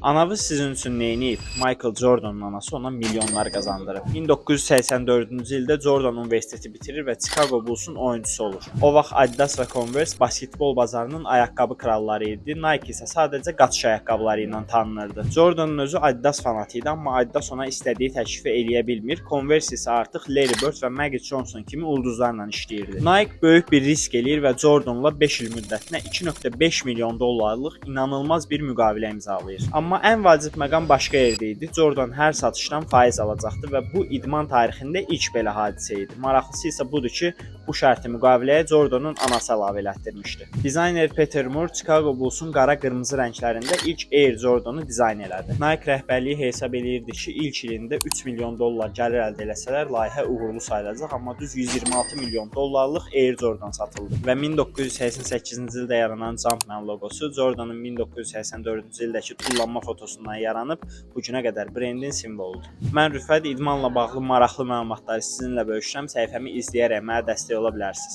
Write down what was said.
Anavız sizin üçün neyniyib? Michael Jordan'ın anası ona milyonlar qazandırıb. 1984-cü ildə Jordan universiteti bitirir və Chicago Bulls'un oyunçusu olur. O vaxt Adidas və Converse basketbol bazarının ayaqqabı kralları idi. Nike isə sadəcə qaçış ayaqqabıları ilə tanınırdı. Jordanın özü Adidas fanatı idi, amma Adidas ona istədiyi təklifi eləyə bilmir. Converse isə artıq Larry Bird və Magic Johnson kimi ulduzlarla işləyirdi. Nike böyük bir risk eləyir və Jordanla 5 il müddətinə 2.5 milyon dollarlıq inanılmaz bir müqavilə imzalayır. Amma ən vacib məqam başqa yerdə idi. Jordan hər satışdan faiz alacaqdı və bu idman tarixində ilk belə hadisə idi. Maraqlısı isə budur ki, bu şərti müqaviləyə Jordanın anası əlavə elətdirmişdi. Dizayner Peter Moore Chicago Bulls'un qara-qırmızı rənglərində ilk Air Jordanı dizayn elədi. Nike rəhbərliyi hesab eləyirdi ki, ilk ilində 3 milyon dollar gəlir əldə eləsələr layihə uğurlu sayılacaq, amma düz 126 milyon dollarlıq Air Jordan satıldı və 1988-ci ildə yaranan Jumpman loqosu Jordanın 1984-cü ildəki tullanma fotosundan yaranıb bu günə qədər brendin simvoludur. Mən Rüfət, idmanla bağlı maraqlı məlumatları sizinlə bölüşürəm. Səhifəmi izləyərək mənə dəstək ola bilərsiniz.